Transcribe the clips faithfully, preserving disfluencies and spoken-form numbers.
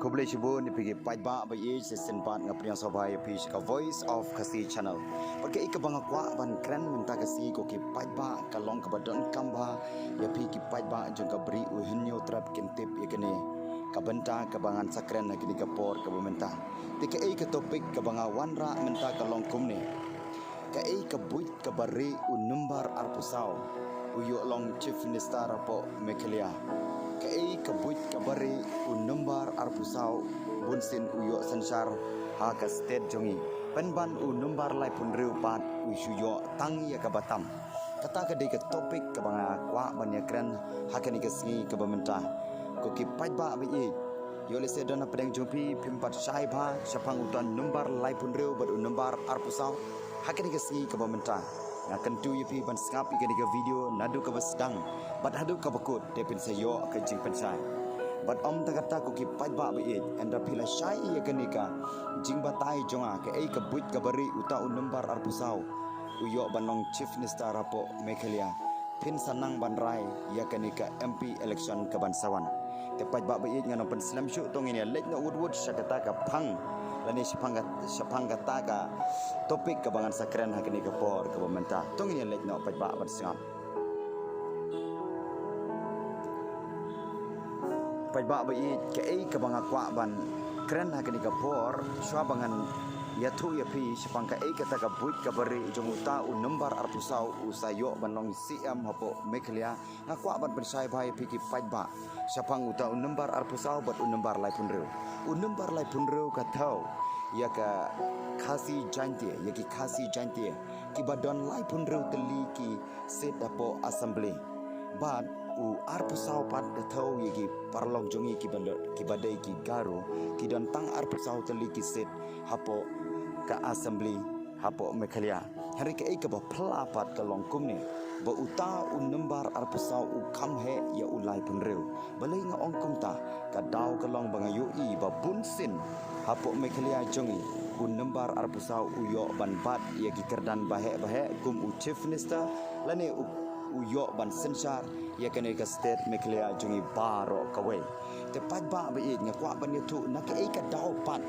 Khublei shibun ïa phi ki paidbah ba ïeit, shisien pat nga pdiang sngewbha ïa phi sha ka Voice of Khasi Channel. Bad kaei kaba nga kwah ban kren mynta ka sngi ko ki paidbah, ka long kaba donkam bha ïa phi ki paidbah jong ka Bri u Hynñiewtrep kin tip ïa kane ka bynta kaba ngan sa kren ha kane ka por kaba mynta. Te kaei ka topic kaba nga wanrah mynta ka long kumne. Kaei ka buit kaba rieh u nombar arphew saw u ïoh long Chief Minister hapoh Meghalaya? Kaei ka buit kaba rieh u nombar arphew saw bunsien u ïoh synshar ha ka state jong ngi, pynban u nombar laiphew hynriew pat u shu ïoh tang ïa kaba tam? Kata ka dei ka topic kaba nga kwah ban ïa kren ha kane ka sngi kaba mynta. Ko ki paidbah ba ïeit, ïoh lehse don hapdeng jong phi phim pat shai bha shaphang uta u nombar laiphew hynriew bad u nombar arphew saw ha kane ka sngi kaba mynta. Nga kyntu ïa phi ban sngap ïa kane ka video naduh kaba sdang bad haduh kaba kut, te phin sa ïoh ka jingpynshai. Bad ym tang kata ko ki paidbah ba ïeit, ynda phi la shai ïa kane ka jingbatai jong nga, kaei ka buit kaba rieh uta u nombar arphew saw u ïoh ban long Chief Minister hapoh Meghalaya, phin sa nang ban rai ïa kane ka M P election kaban sa wan. Te paidbah ba ïeit, ngan ym pynslem shuh, to ngin ïa leit noh wut wut sha kata ka phang lane shaphang kat-, shaphang kata ka topic kaba ngan sa kren ha kane ka por kaba mynta. To ngin ïa leit noh paidbah ban sngap. Paidbah ba ïeit, kaei kaba nga kwah ban kren ha kane ka por, shuwa ba ngan ïathuh ïa phi shaphang kaei kata ka buit kaba rieh jong uta u nombar arphew saw u sa ïoh ban long C M hapoh Meghalaya, nga kwah ban pynshai bha ïa phi ki paidbah shaphang uta u nombar arphew saw bad u nombar laiphew hynriew. U nombar laiphew hynriew ka thew ïa ka Khasi Jaintia, ïa ki Khasi Jaintia kiba don laiphew hynriew tylli ki seat hapoh Assembly. Bad u arphew saw pat ka thew ïa ki paralok jong ngi kiba dei, kiba dei ki Garo, ki don tang arphew saw tylli ki seat hapoh ka Assembly hapoh Meghalaya. Hynrei kaei kaba phylla pat ka long kumne, ba uta u nombar arphew saw u kham heh ïa u laiphew hynriew. Balei nga ong kumta? Ka daw ka long ba nga ïohi ba bunsien hapoh Meghalaya jong ngi u nombar arphew saw u ïoh ban bat ïa ki kyrdan baheh baheh kum u Chief Minister lane u, u ïoh ban synshar ïa kane ka state Meghalaya jong ngi baroh kawei. Te paidbah ba ïeit, nga kwah ban ïathuh na kaei ka daw pat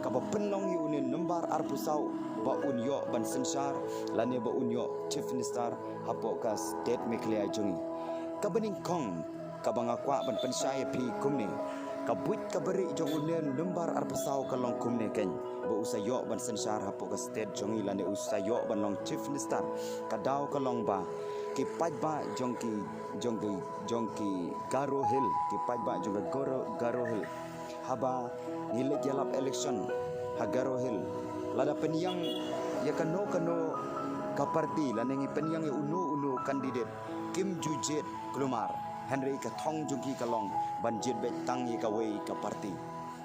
kaba pynlong ïa une u nombar arphew saw ba un ïoh ban synshar lane ba un ïoh Chief Minister hapoh ka state Meghalaya jong ngi. Kaba nyngkong kaba nga kwah ban pynshai ïa phi kumne, ka buit kaba rieh jong une u nombar arphew saw ka long kumne keiñ, ba u sa ïoh ban synshar hapoh ka state jong ngi lane u sa ïoh ban long Chief Minister. Ka daw ka long ba ki paidbah jong ki, jong ki, jong ki Garo Hill, ki paidbah jong ka Garo, Garo Hill, haba ngi leit ïalap election ha Garo Hill, lada pynïang ïa kano kano ka party lane ngi pynïang ïa uno uno candidate, kim ju jied kulmar. Hynrei ka thong jong ki ka long ban jied beit tang ïa kawei ka party.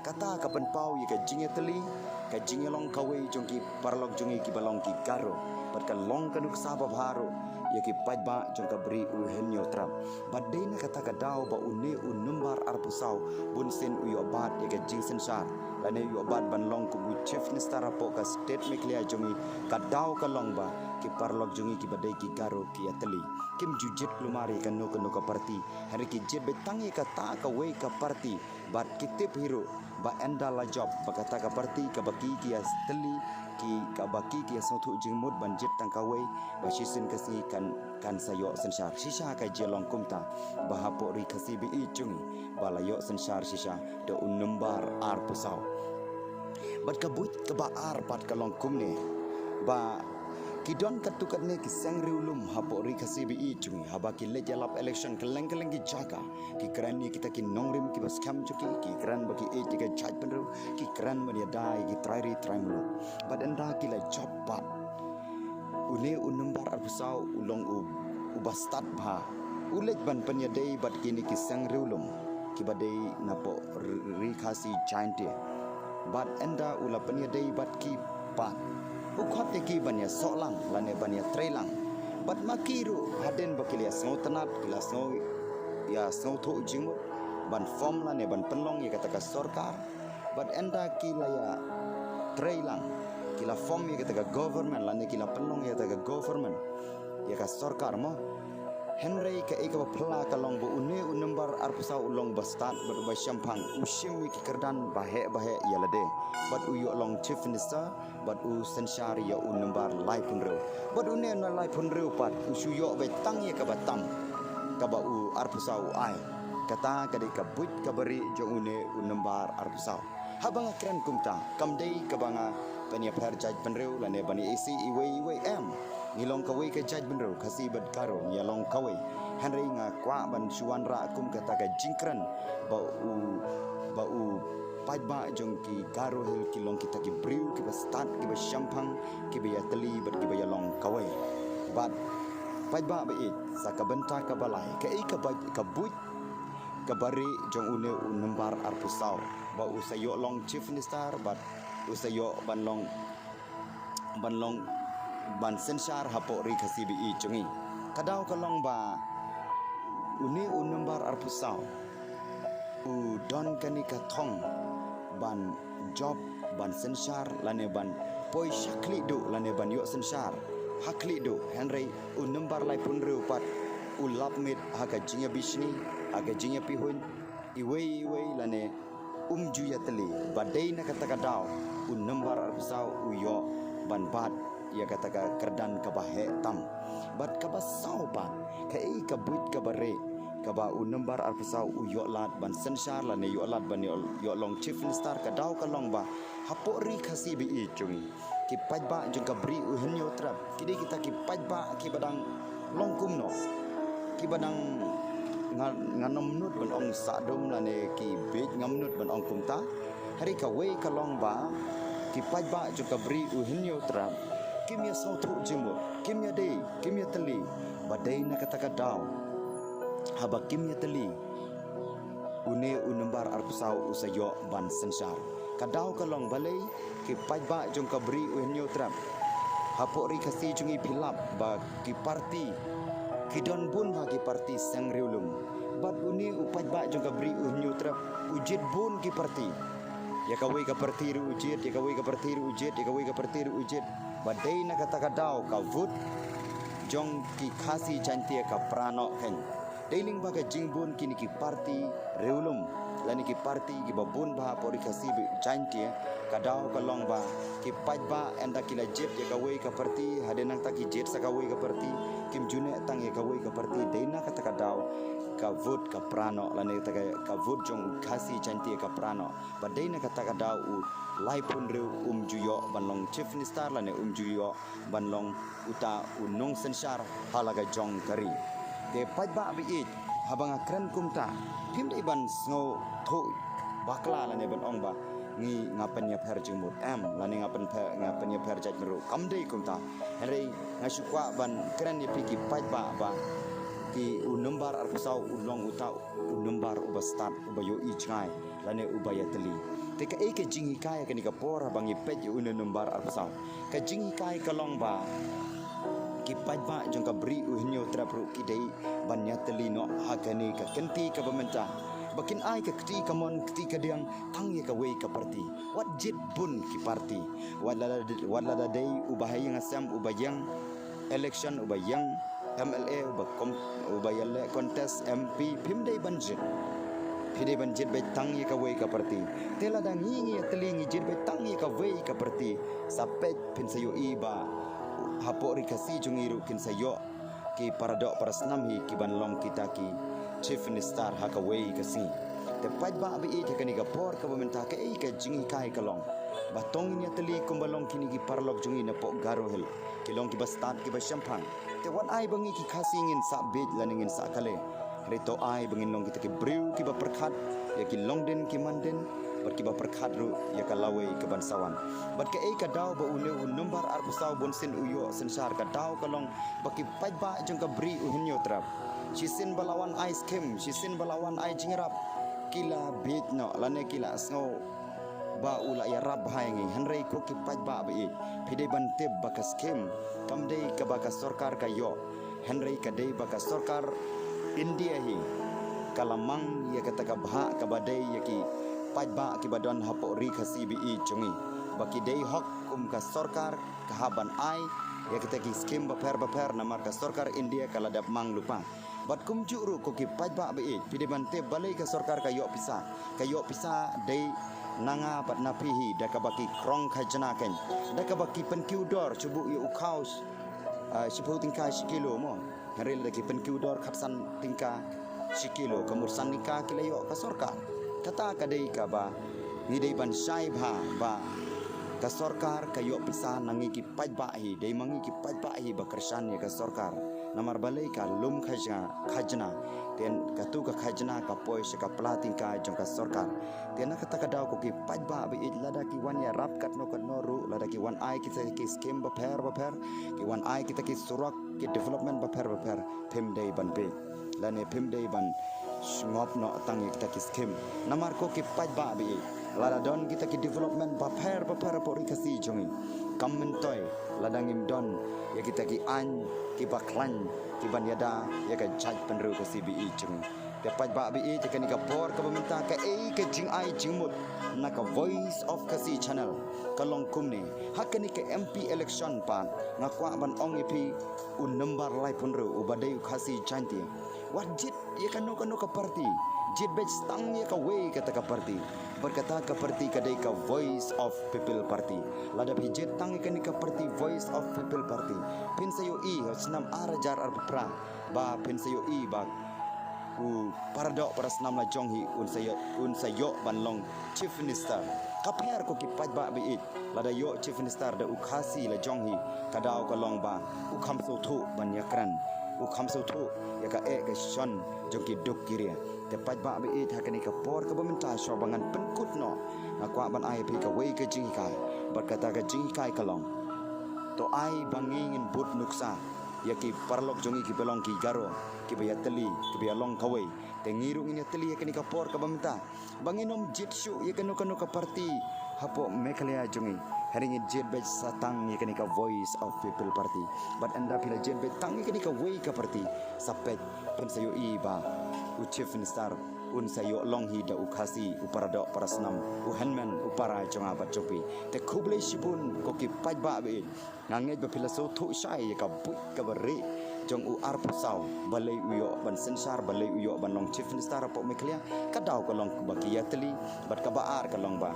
Kata ka pynpaw ïa ka jingïatylli, ka jingïalong kawei jong ki paralok jong ngi kiba long ki Garo, bad ka long ka nuksa babha ruh ïa ki paidbah jong ka Bri u Hynñiewtrep. Bad dei na kata ka daw ba une u nombar arphew saw bunsien u ïoh bat ïa ka jingsynshar lane u ïoh bat ban long kum u Chief Minister hapoh ka state Meghalaya jong ngi. Ka daw ka long ba ki paralok jong ngi kiba dei ki Garo ki ïatylli, kim ju jied kulmar ïa kano kano ka party, hynrei ki jied beit tang ïa kata kawei ka party. Bad ki tip hi ruh ba ynda la jop ba kata ka party kaba ki, ki ïatylli, ki, kaba ki, ki ïasngewthuh jingmut ban jied tang kawei, ba shisien ka sngi kan, kan sa ïoh synshar. Shisha ka jia long kumta ba hapoh Ri Khasi ba ïeit jong ngi ba la ïoh synshar shisha da u nombar arphew saw. Bad ka buit kaba ar pat ka long kumne, ba ki don katto katne ki seng riewlum hapoh Ri Khasi ba ïeit jong ngi, haba ki leit ïalap election kylleng kylleng ki jaka, ki kren ïa kita ki nongrim kiba skhem jong ki, ki kren ba ki ïeit ïa ka jaitbynriew, ki kren ban ïada ïa ki trai ri trai muluk. Bad ynda ki la jop pat, une u nombar arphew saw u long u, uba stad bha. U leit ban pynïadei bad kine ki seng riewlum kiba dei napoh Ri, Ri Khasi Jaintia. Bad ynda u la pynïadei bad ki pat, u khot ïa ki ban ïasoh lang lane ban ïatrei lang. Bad ma ki ruh hadien ba ki la ïasngewtynnat, ki la sngew, ïasngewthuh jingmut ban form lane ban pynlong ïa kata ka sorkar. Bad ynda ki la ïatrei lang, ki la form ïa kata ka government lane ki la pynlong ïa kata ka government, ïa ka sorkar mo. Hynrei kaei kaba phylla ka long ba une u nombar arphew saw u long uba stad bad uba shemphang, u shim ïa ki kyrdan baheh baheh ïa lade. Bad u ïoh long Chief Minister bad u synshar ïa u nombar laiphew hynriew. Bad une u nombar laiphew hynriew pat u shu ïoh beit tang ïa kaba tam kaba u arphew saw u ai. Kata ka dei ka buit kaba rieh jong une u nombar arphew saw. Haba nga kren kumta, kam dei kaba nga pynïapher jaitbynriew lane ban ïa isih iwei iwei, em. Ngi long kawei ka jaitbynriew, Khasi bad Garo ngi ïa long kawei. Hynrei nga kwah ban shu wanrah kum kata ka jingkren ba u, ba u paidbah jong ki Garo Hills ki long kita ki briew kiba stad, kiba shemphang, kiba ïatylli bad kiba ïa long kawei. Bad paidbah ba ïeit, sa ka bynta kaba lai, kaei kaba, ka buit kaba rieh jong une u nombar arphew saw ba u sa ïoh long Chief Minister bad u sa ïoh ban long, ban long, ban synshar hapoh Ri Khasi ba ïeit jong ngi. Ka daw ka long ba une u nombar arphew saw u don kane ka thong ban jop, ban synshar lane ban poi sha khlieh duh lane ban ïoh synshar ha khlieh duh. Hynrei u nombar laiphew hynriew pat u lap miet ha ka jingïabishni, ha ka jingïapihuiñ iwei iwei lane um ju ïatylli. Ba dei na kata ka daw u nombar arphew saw u ïoh ban bat ïa kata ka kyrdan kaba heh tam. Bad kaba saw pat, kaei ka buit kaba rieh kaba u nombar arphew saw u ïoh lad ban synshar lane ïoh lad ban ïoh, ïoh long Chief Minister? Ka daw ka long ba hapoh Ri Khasi ba ïeit jong ngi, ki paidbah jong ka Bri U Hynñiewtrep ki dei kita ki paidbah kiba dang long kumno, kiba dang, nga, ngam nud ban ong sah dum lane ki bieit, ngam nud ban ong kumta. Hynrei kawei ka long ba ki paidbah jong ka Bri U Hynñiewtrep kim ïa sngewthuh jingmut, kim ïadei, kim ïatylli. Ba dei na kata ka daw, haba kim ïatylli, une u nombar arphew saw u sa ïoh ban synshar. Ka daw ka long balei ki paidbah jong ka Bri U Hynñiewtrep hapoh Ri Khasi jong ngi phi lap ba ki parti ki don bun bha, ki parti seng riewlum. Bad une u paidbah jong ka Bri U Hynñiewtrep u jied bun ki parti. Ïa kawei ka parti ruh u jied, ïa kawei ka parti ruh u jied, ïa kawei ka parti ruh u jied. Ba dei na kata ka daw ka vote jong ki Khasi Jaiñtia ka pra noh khein. Dei lyngba ka jingbun kine ki parti riewlum lane ki parti kiba bun bha hapoh Ri Khasi Jaiñtia, ka daw ka long ba ki paidbah ynda ki la jied ïa kawei ka parti, hadien nangta ki jied sa kawei ka parti, kim ju neh tang ïa kawei ka parti. Dei na kata ka daw ka vote ka pra noh lane kata ka, ka vote jong Khasi Jaiñtia ka pra noh. Ba dei na kata ka daw u laiphew hynriew um ju ïoh ban long Chief Minister lane um ju ïoh ban long uta u nongsynshar ha la ka jong ka ri. Te paidbah ba ïeit, haba nga kren kumta, phim dei ban sngewthuh bakla lane ban ong ba ngi, nga pynïapher jingmut, em, lane nga pynpher, nga pynïapher jaitbynriew. Kam dei kumta. Hynrei nga shu kwah ban kren ïa phi ki paidbah ba ki, u nombar arphew saw u long uta u nombar uba stad, uba ïohi jngai lane uba ïatylli. Te kaei ka jinghikai ha kane ka por haba ngi peit ïa une u nombar arphew saw? Ka jinghikai ka long ba ki paidbah jong ka Bri U Hynñiewtrep ruh ki dei ban ïatylli noh ha kane ka kynti kaba mynta, ba kin ai ka kti kamon kti kadiang tang ïa kawei ka parti. Wat jied bun ki parti. Wat lada, wat lada dei uba ha ïing ha sem, uba ïeng election, uba ïeng M L A, uba kom-, uba ïaleh contest M P, phim dei ban jied. Phi dei ban jied beit tang ïa kawei ka parti. Te lada ngi, ngi ïatylli ngi jied beit tang ïa kawei ka parti, sa peit phin sa ïohi ba hapoh Ri Khasi jong ngi ruh kin sa ïoh ki paradoh parasnam hi ki ban long kita ki Chief Minister ha kawei ka sngi. Te paidbah ba ïeit, ha kane ka por kaba mynta kaei ka jinghikai ka long? Ba tang ngin ïatylli kumba long kine ki paralok jong ngi napoh Garo Hills, ki long kiba stad, kiba shemphang. Te wat ai ba ngi ki Khasi ngin sah bieit lane ngin sah kale. Hynrei to ai ba ngin long kita ki briew kiba pyrkhat ïa ki longdien ki mandien bad kiba pyrkhat ruh ïa ka lawei ka ban sa wan. Bad kaei ka daw ba une u nombar arphew saw bunsien u ïoh synshar? Ka daw ka long ba ki paidbah jong ka Bri U Hynñiewtrep, shisien ba la wan ai skim, shisien ba la wan ai jingïarap, ki la bieit noh lane ki la sngew ba u la ïarap bha ïa ngi. Hynrei ko ki paidbah ba ïeit, phi dei ban tip ba ka skim kam dei kaba ka sorkar ka ïoh, hynrei ka dei ba ka sorkar India hi ka la mang ïa kata ka bhah kaba dei ïa ki paidbah kiba don hapoh Ri Khasi ba ïeit jong ngi, ba ki dei hok kum ka sorkar ka hap ban ai ïa kita ki skim bapher bapher, namar ka sorkar India ka la dep mang lypa. Bad kumjuh ruh ko ki paidbah ba ïeit, phi dei ban tip balei ka sorkar ka ïoh pisa. Ka ïoh pisa dei na nga bad na phi hi, da kaba ki krong khajna kein, da kaba ki pynkiew dor, shu buh ïa u khaw, ah, shiphew tyngka shi kilo mo. Hynrei lada ki pynkiew dor khatsan tyngka shi kilo, ka mut san tyngka ki la ïoh ka sorkar. Kata ka dei kaba ngi dei ban shai bha ba ka sorkar ka ïoh pisa na ngi ki paidbah hi, dei ma ngi ki paidbah hi ba kyrshan ïa ka sorkar. Namar balei ka lum khajna, khajna. Te katu ka khajna ka poi sha ka pla tyngka jong ka sorkar. Te na kata ka daw ko ki paidbah ba ïeit, lada ki wan ïarap katno katno ruh, lada ki wan ai kita ki skim bapher bapher, ki wan ai kita ki surok, ki development bapher bapher, phim dei ban beh. Lane phim dei ban sngop noh tang ïa kita ki skim. Namar ko ki paidbah ba ïeit, lada don kita ki development bapher bapher hapoh Ri Khasi jong ngi, kam myntoi lada ngim don ïa kita ki aiñ kiba khlaiñ, kiban ïada ïa ka jaitbynriew Khasi ba ïeit jong ngi. Te paidbah ba ïeit, ïa kane ka por kaba mynta, kaei ka jingai jingmut na ka Voice of Khasi Channel ka long kumne. Ha kane ka M P election pat, nga kwah ban ong ïa phi, u number laiphew hynriew uba dei u Khasi Jaiñtia, wat jied ïa kano kano ka party. Jied beit tang ïa kawei kata ka party. Bad kata ka party ka dei ka Voice of People Party. Lada phi jied tang ïa kane ka party, Voice of People Party, phin sa ïohi ha u snem ar hajar arphew phra ba phin sa ïohi ba u paradoh parasnam la jong hi un sa ïoh, un sa ïoh ban long Chief Minister. Ka pher ko ki paidbah ba ïeit, lada ïoh Chief Minister da u Khasi la jong hi, ka daw ka long ba u kham sngewthuh ban ïakren, u kham sngewthuh ïa kaei ka shon jong ki duk ki rieh. Te paidbah ba ïeit, ha kane ka por kaba mynta, shuwa ba ngan pynkut noh, nga kwah ban ai ïa phi kawei ka jinghikai. Bad kata ka jinghikai ka long, to ai ba ngi ngin bud nuksa ïa ki paralok jong ngi kiba long ki Garo, kiba ïatylli, kiba ïalong kawei. Te ngi ruh ngin ïatylli ha kane ka por kaba mynta ba ngin ym jied shuh ïa kano kano ka party hapoh Meghalaya jong ngi. Hynrei ngin jied beit sa tang ïa kane ka Voice of People Party. Bad ynda phi la jied beit tang ïa kane kawei ka party, sa peit, phin sa ïohi ba u Chief Minister un sa ïoh long hi da u Khasi, u paradoh parasnam, u hynmen u para jong nga bad jong phi. Te khublei shibun ko ki paidbah ba ïeit. Nga ngeit ba phi la sngewthuh shai ïa ka buit kaba rieh jong u arphew saw, balei u ïoh ban synshar, balei u ïoh ban long Chief Minister hapoh Meghalaya. Ka daw ka long ba ki ïatylli, bad kaba ar ka long ba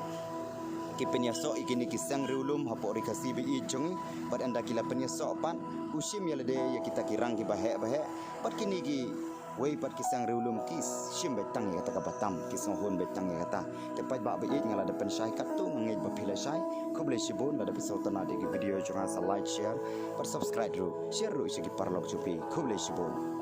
ki pynïasoh ïa kine ki seng riewlum hapoh Ri Khasi ba ïeit jong ngi. Bad ynda ki la pynïasoh pat, u shim ïa lade ïa kita ki rang kiba heh ba heh. Bad kine kiwei pat ki seng riewlum ki shim beit tang ïa kata kaba tam, ki sngewhun beit tang ïa kata. Te paidbah ba ïeit, nga la da pynshai katto, nga ngeit ba phi la shai. Khublei shibun. Lada phi sngewtynnad ïa ki video jong nga, sa like, share bad subscribe ruh. Share ruh sha ki paralok jong phi. Khublei shibun.